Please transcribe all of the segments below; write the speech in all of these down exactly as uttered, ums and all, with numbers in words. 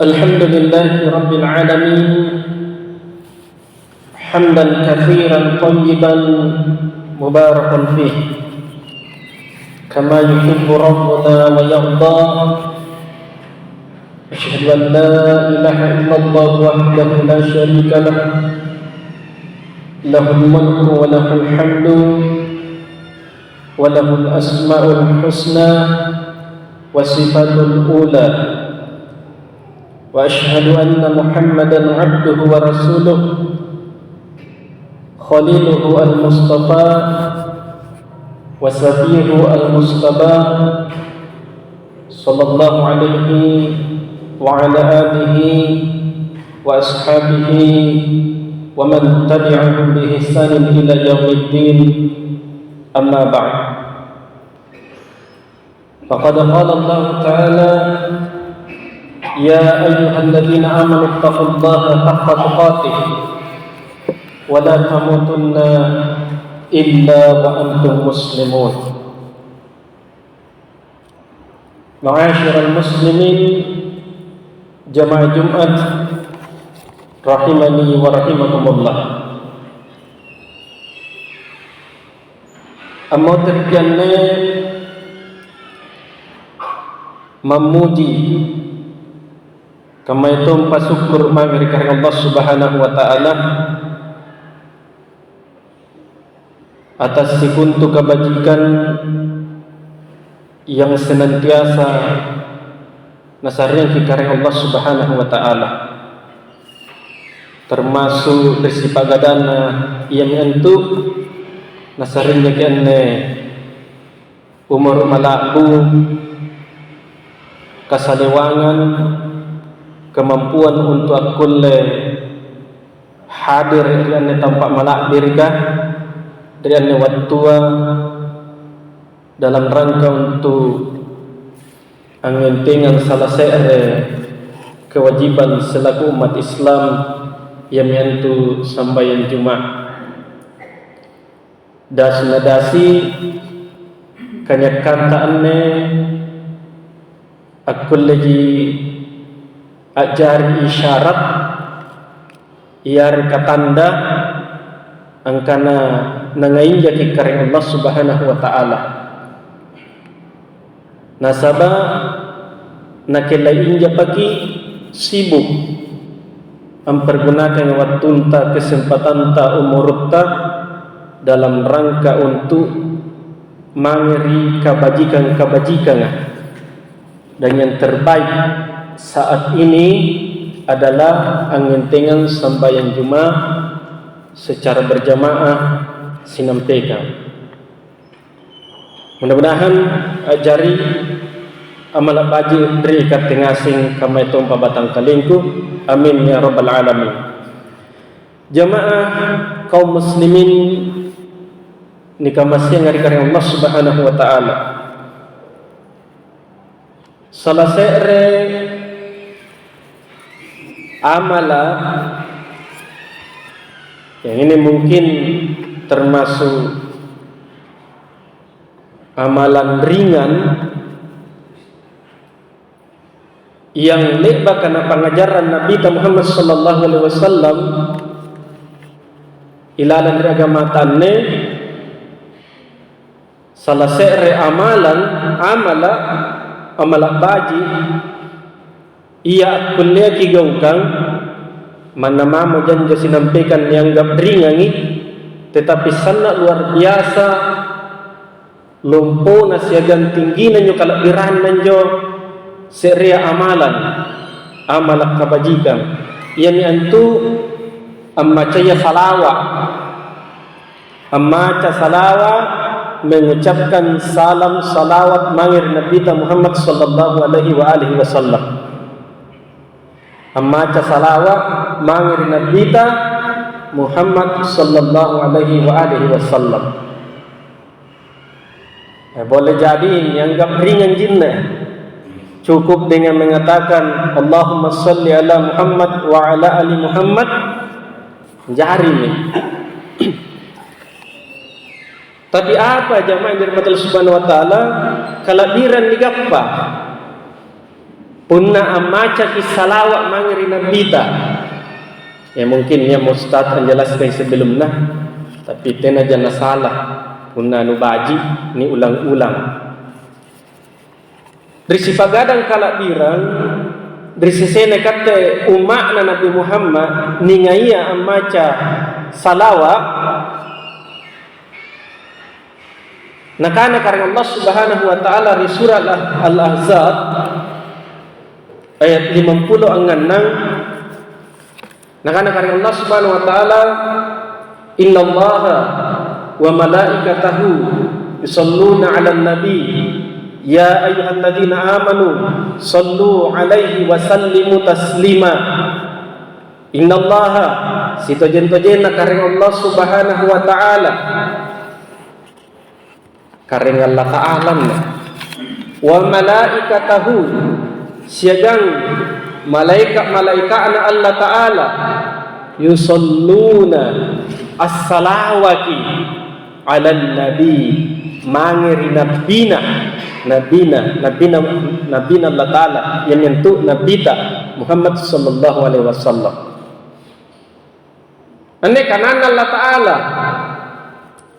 الحمد لله رب العالمين، حمدا كثيرا طيبا مباركا فيه، كما يحب ربنا ويرضى. أشهد أن لا إله إلا الله وحده لا شريك له، له الملك وله الحمد وله الأسماء الحسنى وصفاته العلى. وأشهد أن محمدا عبده ورسوله، خليله المصطفى وصفيه المجتبى، صلى الله عليه وعلى آله وأصحابه ومن تبعهم بإحسان إلى يوم الدين. أما بعد، فقد قال الله تعالى: يا أيها الذين آمنوا اتقوا الله حق تقاته ولا تموتن إلا وأنتم مسلمون. معاشر المسلمين، جماعة جمعة، رحمني ورحمكم الله. Ammotere' ri anne mammuji, kammayatompa sukkuru' mange ri Karaeng Allah Subhanahu wa Ta'ala, atas sikontu kabajikan yang senantiasa Nasariangki' Karaeng Allah Subhanahu wa Ta'ala, termasu' ri sipa'gadanna, iami antu nasarianjaki' anne umuru' mala'bu, kasalewangang, kamampuang untu' akkulle hadere' ri anne tampa' mala'birika, ri anne wattua, dalam rangka untu' angngintingang sala se're kewajiban selaku umat Islam, iami antu sambayang Juma'. Dasi-nadasi kanyakkanta anne akkulleji a'jari isyarat yareka tanda angkana nangainjaki' Karaeng Allah Subhanahu wa Ta'ala. Nasaba' nakellai injapaki' sibuk ampergunakangi wattunta, kesempatanta, umurutta dalam rangka untu' mange ri kabajikang-kabajikanga. Dan yang terbaik saat ini adalah angngintingang sambayang Juma' secara berjamaah sinampekang. Mudah-mudahan a'jari amala' baji' ri ikatte ngaseng, kammayatompa batangkalengku. Amin ya rabbal alamin. Jama'ah kaum muslimin nikamaseanga ri Karaeng Allah Subhanahu wa Ta'ala. Sala se're amala', yang ini mungkin termasuk amalan ringan yang le'baka napangngajarrang Nabita Muhammad sallallahu alaihi wasallam ilalang ri agamata anne, sala se're amalang, amala', amala' baji' ia akkullea kigaukang, manna mamo janjo sinampekang nianggap ringangi, tetapi sanna' luar biasa lompona siagang tinggina anjo kala'biranna anjo se'rea amalang, amala' kabajikang. Iami antu ammacaya salawa'. Ammaca salawa', mengucapkan salam salawat mange ri Nabita Muhammad sallallahu alaihi wa alihi wasallam. Ammaca salawa' mange ri Nabita Muhammad sallallahu alaihi wa alihi wasallam. Eh, boleh jadi nianggap ringan jinne. Cukup dengan mengatakan, "Allahumma salli ala Muhammad wa ala ali Muhammad," jarimi. Tapi apa, jamaah yang dirahmati Allah Subhanahu wa Ta'ala, kala'birang nigappa punna ammacaki salawa' mange ri Nabbita? Ya, mungkin nia'mo Ustaz anjelaskai sebelumna, tapi tenaja nasala punna anu baji' niulang-ulang. Ri sipagadang kala'birang, ri sesena ikatte umma'na Nabi Muhammad, ningaia ammaca salawa', Nakana Karaeng Allah Subhanahu wa Ta'ala ri Surah Al-, Al-Ahzab, ayat limampulo angngannang, Nakana Karaeng Allah Subhanahu wa Ta'ala, "Innallaha wa malaikatahu yusalluna 'alan nabi, ya ayyuhalladzina amanu sallu 'alaihi wa sallimu taslima." Innallaha, sitojeng-tojenna Karaeng Allah Subhanahu wa Ta'ala, Karaeng Allata'alanna, wa malaikatahu, siagang malaeka'-malaeka'na Allata'ala, yusalluna, assalawaki, 'alan nabi, mange ri nabbina, nabbina, nabbina, nabbina Allata'ala, iamintu Nabbita Muhammad sallallahu alaihi wasallam. Anne kananNa Allata'ala.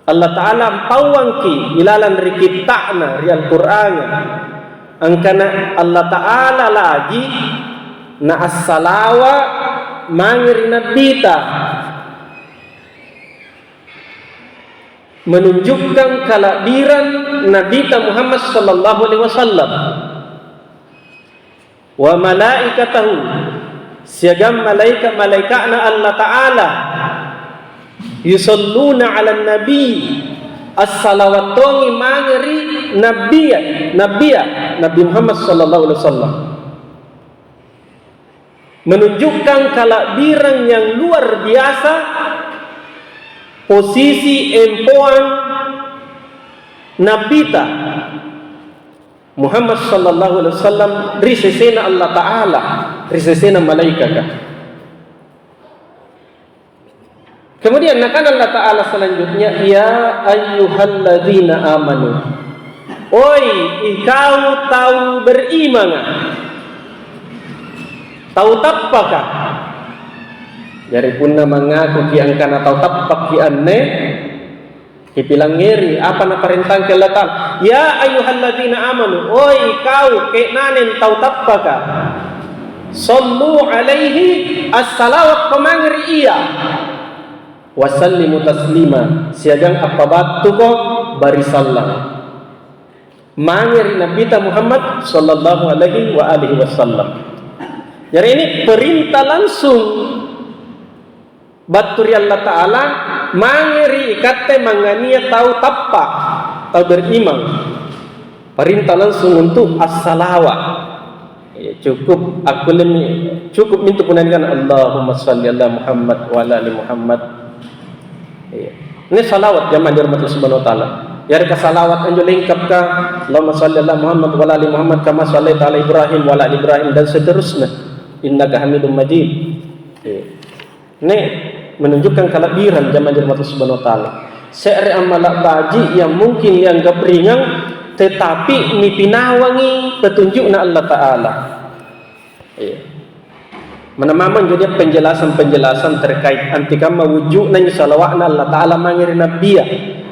Allata'ala ampauangki ilalang ri kitta'Na ri Al-Qur'anga, angkana Allata'ala lagi naassalawa' mange ri Nabbita, menunjukkan kala'birang Nabbita Muhammad sallallahu alaihi wasallam. Wa malaikatahu, siagang malaeka'-malaeka'Na Allata'ala, yusalluna 'alan nabi, assalawat tongi mange ri Nabbia, Nabbia, Nabi Muhammad sallallahu alaihi wasallam. Menunjukkan kala'birang yang luar biasa posisi empoang Nabbita Muhammad sallallahu alaihi wasallam ri sesena Allata'ala, ri sesena malaekaka. Kemudian nakana Allata'ala selanjutnya, "Ya ayyuhalladzina amanu." Oi, ikau tau berimanga, tau tappaka. Jari punna mangakuki angkana tau tappakki anne, Kipilangngeri apa naparentangki Allata'ala. "Ya ayyuhalladzina amanu," oi kau ke'naneng tau tappaka, "shallu alaihi, assalawakko mange ri ia, wa sallimu taslima, siagang appabattuko barisallang." Mange ri Nabbita Muhammad sallallahu alaihi wa alihi wasallam. Jari ini perintah langsung battu ri Allata'ala mange ri ikatte mangngania tau tappa, tau berimang. Parintah langsung untuk assalawa. Ya, cukup akkullemi, cukup mintu punna nikana, "Allahumma shalli ala Muhammad wa ala ali Muhammad." Iya. Ini salawat jamaah dirahmati Allah Subhanahu wa Ta'ala. Yareka salawat anjo lengkapka, "Allahumma shalli ala Muhammad wa ala ali Muhammad kama shallaita ala Ibrahim wa ala ali Ibrahim," dan seterusnya. "Innaka Hamidum Majid." Iya. Ini menunjukkan kala'birang jamaah dirahmati Allah Subhanahu wa Ta'ala. Se're ammala' baji' yang mungkin dianggap ringan, tetapi nipinawangi petunjukna Allata'ala. Iya. Mana mamang jadi penjelasan-penjelasan terkait antikamma wujudna salawatna Allata'ala mange ri Nabbia,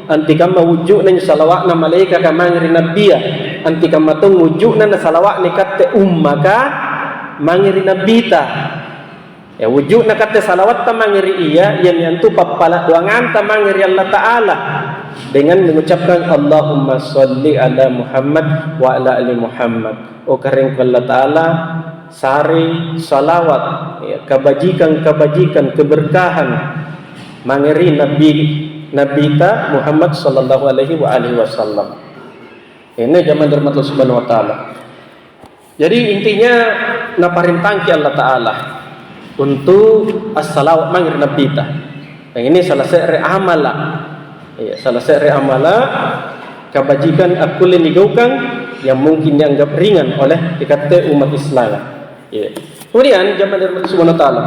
antikamma wujudna salawatna malaekaka mange ri Nabbia, antikamma tong wujudna na salawatna ikatte ummaka mange ri Nabbita. Ya, wujudna katte salawatta mange ri Ia, iami antu pappala' doanganta mange ri Allata'ala dengan mengucapkan, "Allahumma shalli ala Muhammad wa ala ali Muhammad." Oh, Karaengku Allata'ala, sare salawat, ya, kabajikang-kabajikang, keberkahan mange ri Nabi, Nabita Muhammad sallallahu alaihi wa alihi wasallam. Ini jamaah dirahmati Allah Subhanahu wa Ta'ala. Jadi, intinya, naparentangki Allata'ala untuk assalawat mange ri Nabbita. Dan ini salah se're amala'. Iya, salah se're amala' kabajikan akkulle nigaukang yang mungkin dianggap ringan oleh ikatte umat Islam. Iya. Kemudian, jamaah dirahmati Subhanahu wa Ta'ala.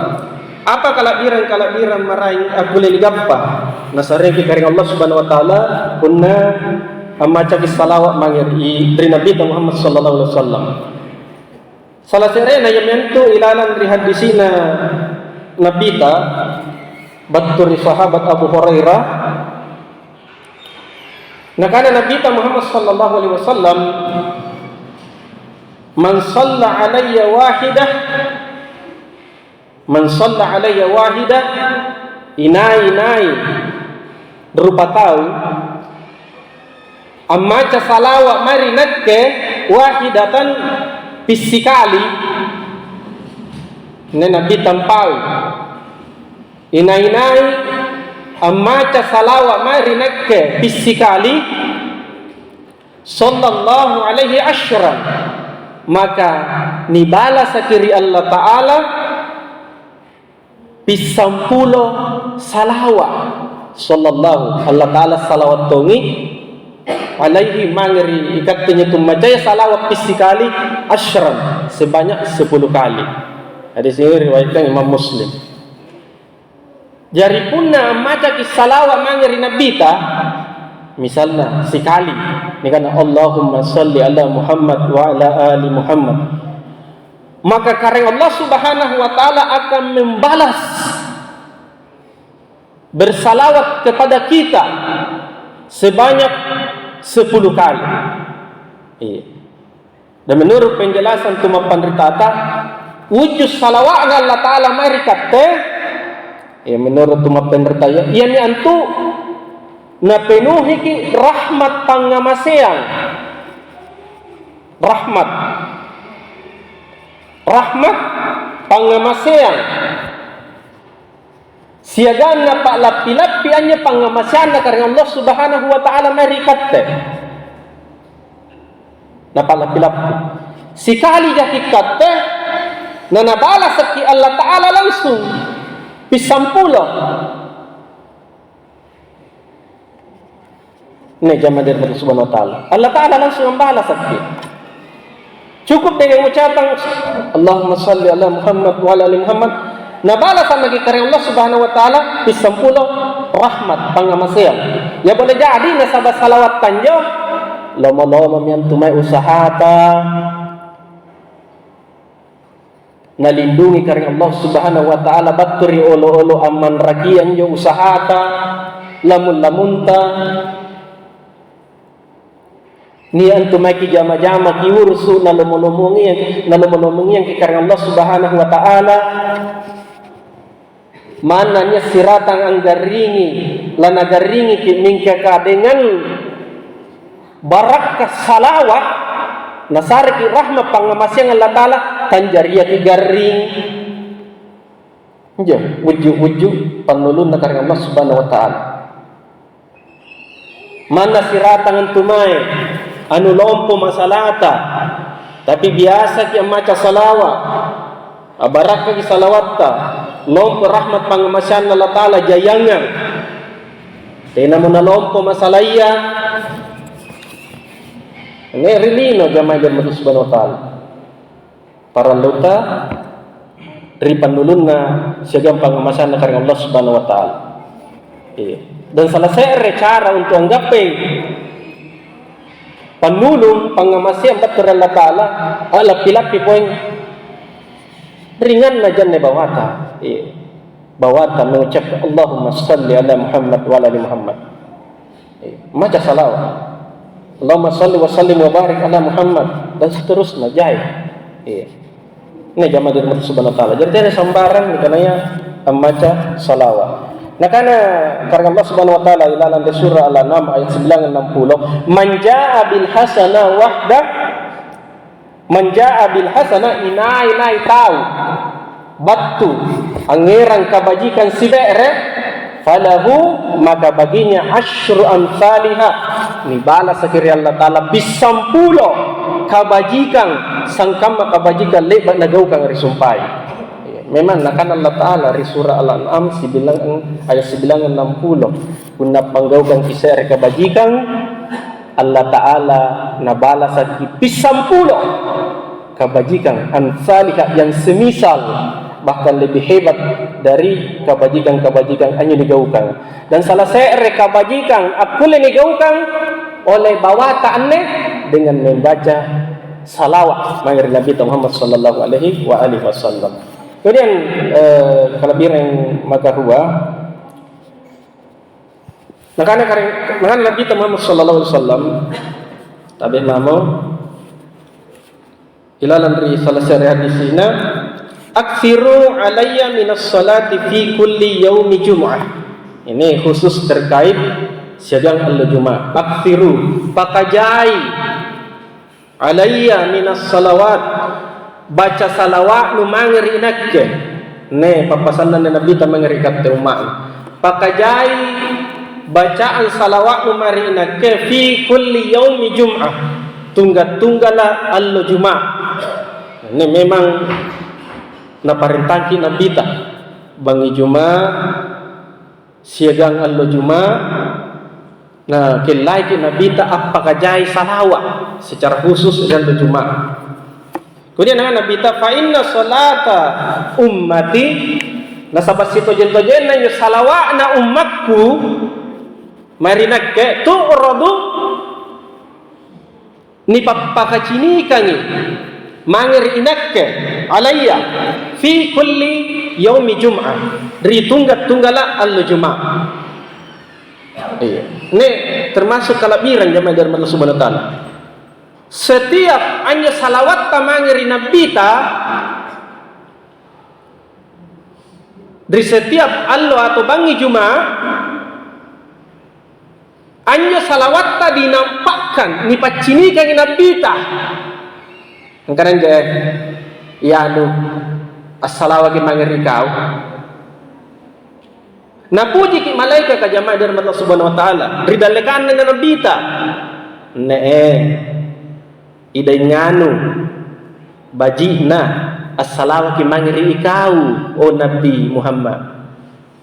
Apa kala'birang-kala'birang maraeng akkulle nigappa nasareangki karaeng Allah Subhanahu wa Ta'ala, punna ammacaki salawa' mange ri, ri Nabita Muhammad sallallahu alaihi wasallam? Sala se'rena iamintu ilalang ri haddisi'na Nabita battu ri sahabat Abu Hurairah, nakana Nabita Muhammad sallallahu alaihi wasallam, "Man shalla alayya wahidah, man shalla alayya wahidah," inai-nai rupa tau ammaca salawa' mae ri nakke, wahidatan, pissikali, inai Nabita mpau. Inai-nai ammaca salawa' mae ri nakke pissikali, sallallahu alaihi asyran, maka nibalasaki ri Allata'ala pissampulo salawa'. Sallallahu, Allata'ala salawa' tongi, alaihi, mange ri ikatte anjo tummacaya salawa' pissikali, asyran, sebanyak sepuluh kali. Hadis ini riwayatkan Imam Muslim. Jari punna ammacaki salawa' mange ri Nabita, misalna sikali, nikana, "Allahumma shalli ala Muhammad wa ala ali Muhammad," maka Karaeng Allah Subhanahu wa Ta'ala akan membalas bersalawat kepada kita sebanyak sepuluh kali. Iya. Dan menurut penjelasan tu mappanritata, wujud salawa'na Allata'ala mae ri katte, ya, menurut tu mappanritaya, iami antu napenuhiki rahmat pangngamaseang. Rahmat. Rahmat pangngamaseang. Siagang napa'lappi-lappi anjo pangngamaseanna Karaeng Allah Subhanahu wa Ta'ala mae ri katte. Napa'lappi-lappi. Sikali jaki katte, nanabalasaki Allata'ala langsung. Pissampulo. Nia' jama dari Allah Subhanahu wa Ta'ala. Allata'ala langsung ambalasaki. Cukup dengan ucapan, "Allahumma shalli ala Muhammad wa ala ali Muhammad." Nabalasa maki Karaeng Allah Subhanahu wa Ta'ala, pissampulo rahmat, pangngamaseang. Ya boleh jadi nasaba' salawat tanjo, lomo-lomomi antu mae usahata. Nalindungi Karaeng Allah Subhanahu wa Ta'ala battu ri olo-olo ammanrakia anjo usahata, lamung-lamunta. Nia' antu mae kijama-jama, kiurusu', nalomo-lomongiang-, nalomo-lomongiangki Karaeng Allah Subhanahu wa Ta'ala. Manna nia' siratang anggarringi, lanagarringiki, mingka ka dengan barakka' salawa', nasareki rahmat pangngamaseang Allata'ala, tanjariaki garring. Injo, wujju-wujju pannulunna Karaeng Allah Subhanahu wa Ta'ala. Manna siratang antu mae, anu lompo masalata, tapi biasaki ammaca salawa', abarakkaki salawatta, lompo rahmat pangngamaseanna Allata'ala jaiangang. Tenamo nalompo masalaya, nia' ri lino jamaah Allah Subhanahu wa Ta'ala. Paralluta ri pannulunna siagang pangngamaseanna Karaeng Allah Subhanahu wa Ta'ala. Iya. Dan salah se're cara untuk anggappai pannulung pangngamaseang battu ri Allata'ala, a'lappi-lappi poeng ringanna janne bawata. Iya. Bawata mengucapkan, "Allahumma shalli ala Muhammad wa ala ali Muhammad." Iya, maca salawat. "Allahumma shalli wa sallim wa barik ala Muhammad," dan seterusnya, jai. Iya. Ini jamaah dirahmati Subhanahu wa Ta'ala. Jadi, tena sambarang nikanaya ammaca salawat. Nakana Karaeng Allah Subhanahu wa Ta'ala ilalang di surah Al-An'am ayat sembilan enam puluh, "Man jaa bil hasanah wahdah," Man jaa bil hasanah, inai-nai tau battu angngerang kabajikang sibe're, falahu, maka baginya asyru amsaliha, nibalasaki ri Allata'ala pissampulo kabajikang sangkamma kabajikang le'ba' nagaukang ri sumpai. Memang nakana Allata'ala ri surah Al-An'am sibilang, ayat sibilang enam puluh, "Punna panggaukangki se're kabajikang, Allata'ala nabalasaki pissampulo kabajikang, amsaliha, yang semisal Bahkan lebih hebat dari kabajikang-kabajikang anjo nigaukang. Dan salah se're kabajikang akkulle nigaukang oleh bawata anne dengan membaca salawat mange ri Nabi Muhammad sallallahu alaihi wa alihi wasallam. Kemudian, eh, kalebihan yang makarua, nakana kare-, nakana Nabi Muhammad sallallahu alaihi wasallam, tabe' mamo, ilalang ri salah se're hadisina, "Aktsiru alayya minas salati fi kulli yaumi jumu'ah." Ini khusus terkait siagang allo Jumat. "Aktsiru, pakajai, alayya minas salawat, baca salawa'nu mange ri inakke." Ne, pappasanna Nabita mange ri katte umma'na. "Pakajai bacaan salawa'nu mae ri inakke fi kulli yaumi jum'ah, tungga-tunggala allo Juma'." Ini memang naparentangki Nabita, bangngi Juma' siagang allo Juma', nakellaiki Nabita appakajai salawa' secara khusus ri allo Juma'. Kemudian nakana Nabita, "Fa inna salata ummati," nasaba' sitojeng-tojenna injo salawa'na ummakku mae ri nakke, "tu'radu," nipappakacinikangi mange ri inakke, "alayya fi kulli yaumi jum'ah," ri tungga-tunggala allo Juma'. Iya. Ini termasuk kala'birang jamaah dari Allah Subhanahu wa Ta'ala. Setiap anjo salawatta mange ri Nabbita, ri setiap allo atau bangngi Juma', anjo salawatta dinampakkan, nipaccinikangi Nabbita. Angkanaya, "Iya anu, assalawaki mange ri kau." Napujiki malaekaka jamaah dari Allah Subhanahu wa Ta'ala, ri dallekanna Nabbita. Ne'e, idainganu, baji'na, assalawaki mange ri ikau, o Nabi Muhammad.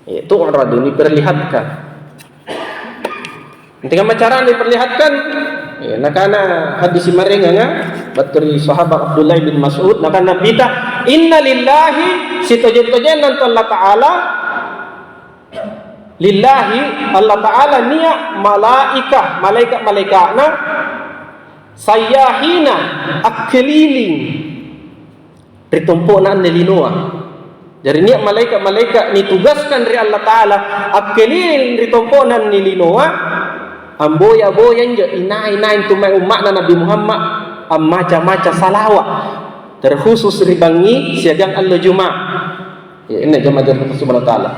Eh, tu'radu, niperlihatkan. Antekamma carana niperlihatkan? Eh, nakana hadis maraenganga, battu ri sahabat Abdullah bin Mas'ud, nakana Nabbita, "Inna lillahi," sitojeng-tojenna antu Allata'ala, lillahi, Allata'ala nia' malaika, malaeka'-malaeka'na, sayyahina, akkeliling ri tompo'na anne linoa. Jari nia' malaeka'-malaeka' nitugaskan ri Allata'ala akkeliling ri tompo'na anne linoa, amboya-boya injo inai-nai antu mae umma'na Nabi Muhammad ammaca-maca salawa', terkhusus ri bangngi siagang allo Juma'. Ya, inne jamaah dari Allah Subhanahu wa Ta'ala.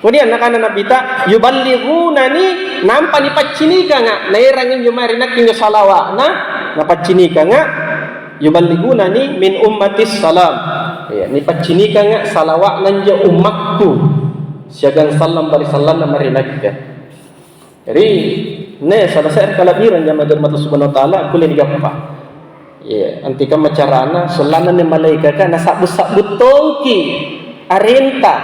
Kemudian nakana Nabbita, "Yuballighunani," nampa nipaccinikanga, naerang injo mae ri nakke injo salawa'na, napaccinikanga, "Yuballighunani min ummatis salam." Ya, nipaccinikanga salawa'na injo ummakku, siagang sallang barisallanna mae ri nakke. Jadi, ne, salah se're kala'birang jamaah dari Allah Subhanahu wa Ta'ala, kulle nigappa. Iya, antekamma carana, sollanna anne malaekaka nasa'bu-sa'bu tongki arenta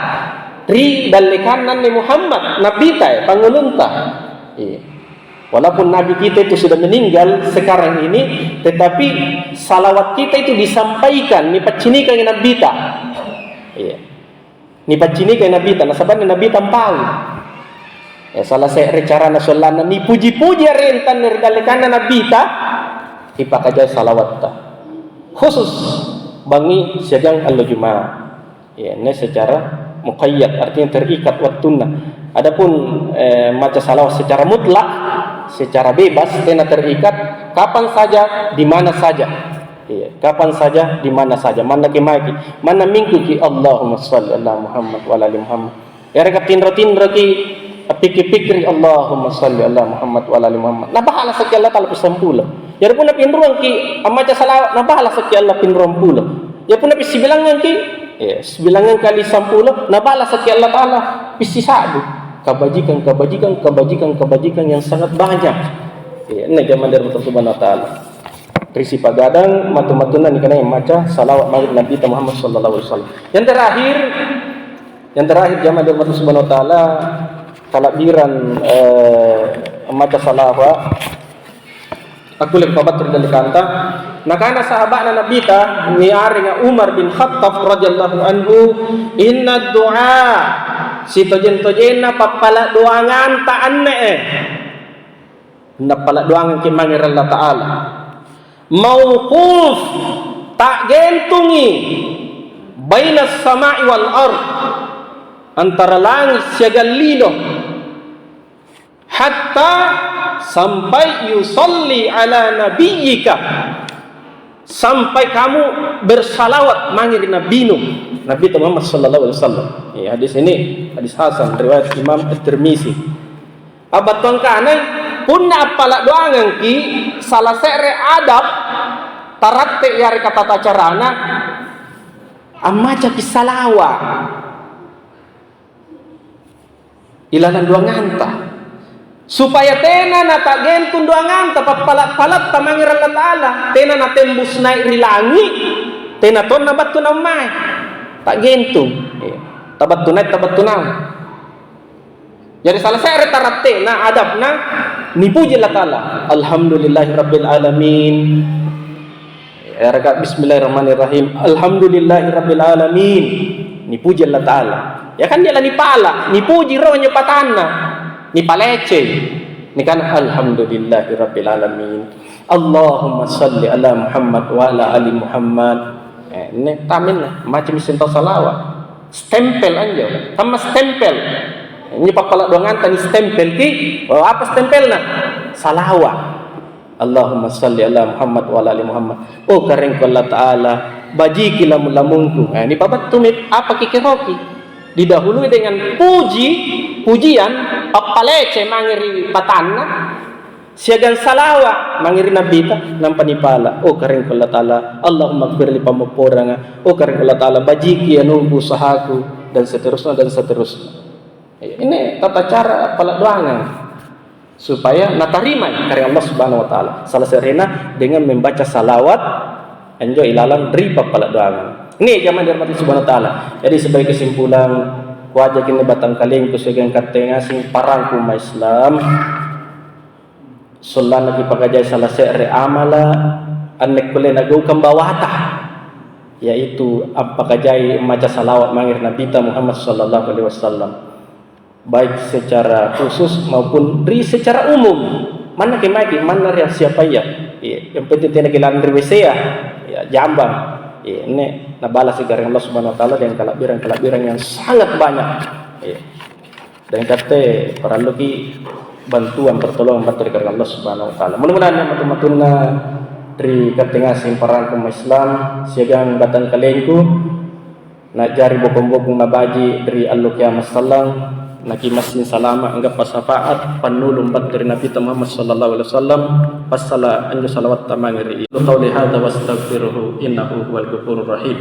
ri dallekanna anne Muhammad, Nabbita, eh, pangulunta. Iya. Walaupun Nabi kita itu sudah meninggal sekarang ini, tetapi salawat kita itu disampaikan, nipaccinikangi Nabbita. Iya. Nipaccinikai Nabbita, nasaba' Nabbita ampaui. Eh, salah se're carana sollanna nipuji-puji arenta anne ri dallekanna Nabbita, ipakajai salawatta. Khusus bangngi siagang allo Juma'. Ya, ini secara muqayyad, artinya terikat waktunna. Adapun, eh, maca salawat secara mutlak, secara bebas, tena terikat, kapan saja, di mana saja. Iya, kapan saja, di mana saja. Manna ki maeki, manna mingkuki, "Allahumma shalli ala Muhammad wa ala ali Muhammad." Yareka tinro-tinroki, appikir-pikiri, "Allahumma shalli ala Muhammad wa ala ali Muhammad." Nabalasaki Allah Ta'ala pi sampulo. Jari punna pinruangki ammaca salawat, nabalasaki Allah pinruampulo. Ya punna pissibilangngangki, ya, sibilangngang kali sampulo, nabalasaki Allah Ta'ala pissisa'bu. Kabajikang, kabajikang, kabajikang, kabajikang yang sangat banyak. Ya, ini jamaah dari Allah Subhanahu wa Ta'ala. Ri sipagadang matu-matunna nikanaya maca salawat mae ri Nabbita Muhammad sallallahu alaihi wasallam. Yang terakhir, yang terakhir jamaah dari Allah Subhanahu wa Ta'ala, kala'birang, eh, maca salawat, akkulle kupabattu ri dallekanta, Nakana sahaba'na Nabita, niarenga Umar bin Khattab radhiyallahu anhu, "Inna du'a, sitojeng-tojenna pappala' doanganta anne'e, nappala' doangangki' mange ri Allata'ala, mauquf, ta'gentungi, bainas sama'i wal ard, antara langi' siagang lino." Hatta, sampai, yusalli ala nabiyyika, sampai kamu bersalawat mange ri Nabbinu, Nabi Muhammad sallallahu alaihi wasallam. Ya, hadis ini hadis hasan, riwayat Imam At-Tirmizi. Abattuang kanai, punna appala' doangangki, salah se're adab, taratte yareka tata carana, ammacaki salawa' ilalang doanganta, supaya tena nata'gentung doanganta, pappala'-palatta mange ri Allata'ala, tena natembus nai' ri langi', tena tonna battu naung mae. Ta'gentung. Iya. Tabattu nai', tabattu naung. Jari, salah se're taratte'na adabna, nipuji Allata'ala. Alhamdulillahirabbil alamin. Yareka, "Bismillahirrahmanirrahim. Alhamdulillahirabbil alamin." Nipuji Allata'ala. Ya kan, dia lanipala', nipuji ro anjo patanna. Nipalecei. Nikana, "Alhamdulillahirabbil alamin. Allahumma salli ala Muhammad wa ala ali Muhammad." Eh, ne, taminna, macammi sentau salawa'. Stempel anjo, kamma stempel. Injo pappala' doanganta ni stempelki, oh, apa stempelna? Salawa'. Allahumma salli ala Muhammad wa ala ali Muhammad. Oh, Karaengku Allata'ala, bajiki lamung-lamungku. Eh, nipabattumi apa kikeroki. Didahului dengan puji, pujian, pappalece mange ri patanna, siagang salawa' mange ri Nabbita, nampa nipala', "Oh, Karaengku Allata'ala, Allahumma gfirli," pammopporanga, "Oh, Karaengku Allata'ala, bajiki anungku, usahaku," dan seterusnya, dan seterusnya. Ini tata cara appala' doangang supaya natarimai Karaeng Allah Subhanahu wa Ta'ala. Salah se'rena dengan membaca salawat anjo ilalang ri pappala' doangang. Ini jamaah dirahmati Subhanahu wa Ta'ala. Jadi, sebagai kesimpulan, kuajaki anne batangkalengku siagang katte ngaseng parangku umma' Islam, sollanna kipakajai salah se're amala' anne kulle nagaukang bawata, yaitu ampakajai maca salawat mange ri Nabita Muhammad sallallahu alaihi wasallam, baik secara khusus maupun ri secara umum. Manna kemaeki, manna ri siapaya. Iya, yang penting tena kilalang ri W C-a. Ya, jambang. Iya, anne nabalasi Karaeng Allah Subhanahu wa Ta'ala dengan kala'birang-kala'birang yang sangat banyak. Iya. Dan katte paralluki bantuan pertolongan battu ri Karaeng Allah Subhanahu wa Ta'ala. Mudah-mudahan anne matu-matunna ri katte ngaseng parangku umma' Islam siagang batangkalengku, na'jari bokong-bokong nabaji' ri allo kiama' sallang, nakimassing salama' anggappa syafaat pannulung battu ri Nabita Muhammad sallallahu alaihi wasallam, passala' anjo salawatta mange ri. Qauli hadza wastaghfiruhu innahu huwal ghafurur rahim.